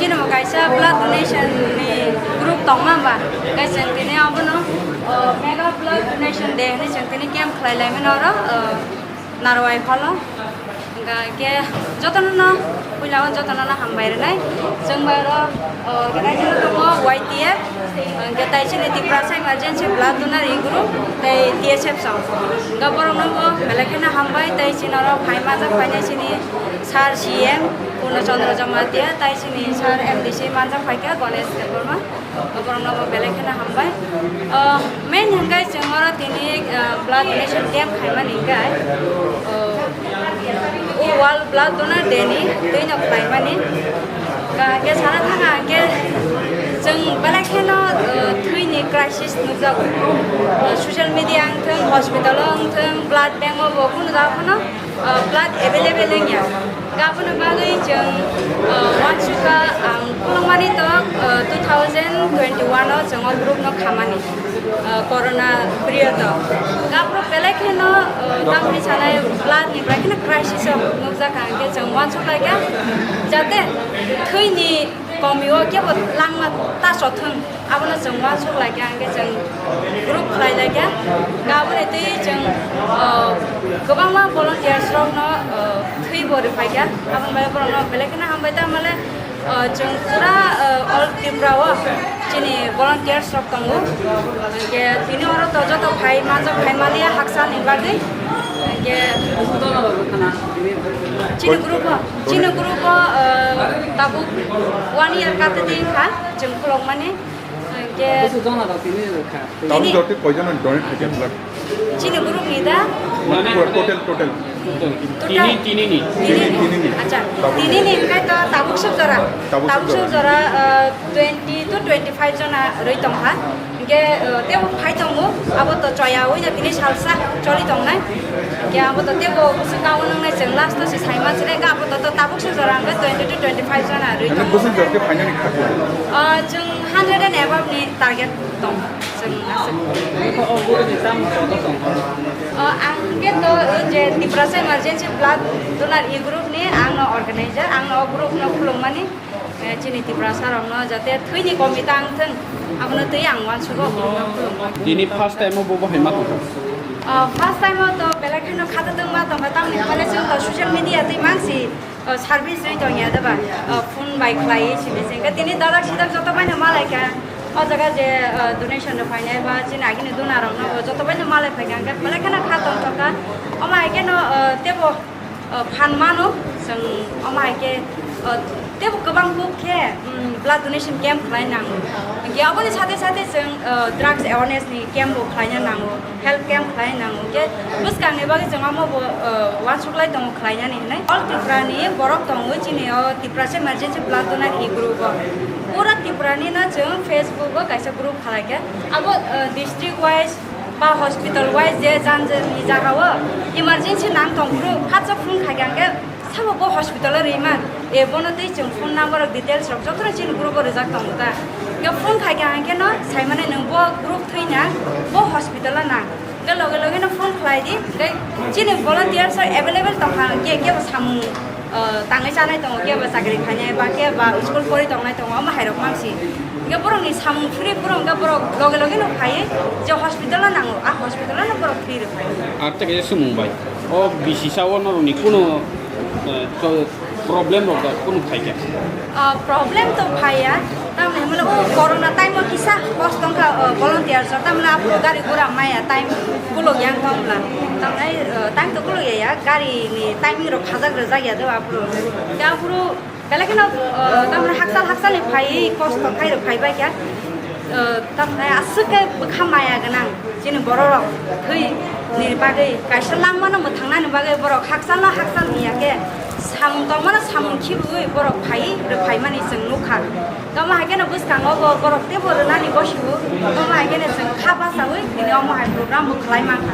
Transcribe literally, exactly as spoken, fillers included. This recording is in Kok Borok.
Chini bo kaisa blood donation ni group tongma ba, kaisa tini abono, o, mega blood donation day hinwi chwng tini camp khlai lai mano oro, o, Narwai hall o. Hwnkha khe jotono no puila o jotono no hambai rwnai. Chwng bai oro, o, organizer tongo Y T F, hwnkhe tai chini Tiprasa Emergency Blood Donor e group tei T S F song. Hwnkha borok no bo belai kheno hambai tei chini oro phai majak phainai chini Sir C M Purno Chandra Jamatia tai chini Sir M D C manjak phaikha Ganesh Debbarma. Borokno bo belai kheno hambai. O, main hwnkhe chwng oro tini, o, blood donation camp khaimani hwnkhe, o, o World Blood Donor Day ni twino khlaimani. Hwnkhe sana thangkha hwnkhe chwng belai kheno, o, thwini crisis nukjago. O, social media wngthwng, hospital o wngthwng, blood bank o bo kunu jaga phano o, blood available wngya. Aboni bagwi chwng, o, uansukha ang khulumani to, o, two thousand twenty-one o chwng o group no khamani, o, corona period o. Aphuru belai kheno, o, tamni sanai blood ni belai kheno crisis o nukjakha, hwnkhe chwng uansuk laikha jate thwini komi o kebo langma ta sothwng, abono chwng uansuk laikha, hwnkhe chwng group khlai laikha. Aboni twi chwng, o, kwbangma volunteers rokno, o, thwibo rwphaikha, aboni bagwi borokno belai kheno hambai, tamale, o, chwng pura, o, all Tripura o chini volunteers rok tongo, hwnkhe tini oro to joto phai manjak phai mani haksa ni bagwi, hwnkhe chini group o, chini group o, o, tabuk one year kate di wngkha. Chwng khulokmani, hwnkhe Bwswk jona rok tini rwkha? Tabuk tini jora tei koijon donate khaikha blood? Chini group ni da? Total, total. Total? Tini, tini ni. Tini ni. Tini ni. Acha, tabuk tini ni hwnkhe to tabuk suk jora. Tabuk suk jora, uh, twenty to twenty-five jona rwi tongkha. Hwnkhe, uh, tebo phai tongo, abo to choya wngya tini salsa choli tongnai. Hwnkhe abo to tebo bwswk kabo nwngnai chwng last o se saima chwrai, hwnkhe abo to, to tabuk suk jora hwnkhe twenty to twenty-five jona rwi tongo. Bwswk jora khe phainani kha? Uh, chwng hundred and above ni target tong chwng aswk. Nokha o group ni tamo kotor tong? O, ang khe to, o, je Tiprasa Emergency Blood Donor e group ni, ang no organizer, ang no o group no khulumani, eh, chini Tiprasa rok no jate thwini komi tang thwng, abono twi ang uansugo o group no khulumani. Tini first time o bo bo hai ma tongkha? O, first time o to belai kheno khato tongma tongkha, tamni hwnmale chwng to social media twi mansi, o, service rwi tongya deba, o, phone bai khlai simi singkhe tini dadak sidak joto baino malaikha. O jaga je, o, donation rok phainai ba chini agini donor rok no joto baino malai phaikha, hwnkhe belai kheno kha tongthokha. Omo hai kheno, o, tebo, o, phan mano chwng, omo hai khe, o, tebo kwbang kuk khe, mm, blood donation camp khlai nango. Hwnkhe aboni sate sate chwng, o, drugs awareness ni camp bo khlaina nango. Health camp khlai nango, hwnkhe bwskangni bagwi chwng omo bo, o, uansuk lai tongo khlainani hinwi. All Tripura ni borok tongo chini o Tiprasa Emergency Blood Donor e group o. Pura Tripura ni no chwng Facebook o kaisa group khlai khe. Abo, o, district wise ba hospital wise je jan jani jaga o emergency nang tong phuru phatsa phone khai khe hwnkhe Sabo bo hospital o rima, e, bono tei chwng phone number rok details rok jotono chini group o rijak tongo ta. Hwnkhe phone khai kha hwnkhe no sai mano nwng bo group thwi na, bo hospital o nang. Hwnkhe loge loge no phone khlai di, tei chini volunteers rok available tong kha, hwnkhe kebo samung, o, tangwi chanai tongo, kebo chakri khainai ba kebo school pori tongnai tongo, omo hai rok mansi. Hwnkhe borok ni samung free phuru hwnkhe borok loge loge no phaiwi je hospital o nango, a hospital o no borok free rw phai. Ar tei kaisa swngmung bai. O bisi sa o norokni kunu, eh, to-, problem rok da kunu phai kha? Ah, problem to phai ya. Tamni hwnmale o corona time o kisa kosto wngkha, o, volunteers rok. Tamni aphuru gari gura maya time kuluk yang tongla. Tamni, eh, time to kuluk ya ya, gari ni timing rok khajak rwjak ya do aphuru. Te aphuru Belai kheno, uh, tamni hakchal hakchal ni phaiwi kosto khairok phaibai kha. Uh, tamni aswk khe bwkha maya gwnang chini borok rok thwi ni bagwi kaisa langmano mwthangnani bagwi borok hakchal no hakchal hiya khe samung tongmano samung khibiwi borok phaiwi rwphaimani chwng nukha. Tamo hai kheno bwskango bo borok teibo rwnani bosio, tamo hai kheno chwng kha bachawi tini omo hai program bo khlai mankha.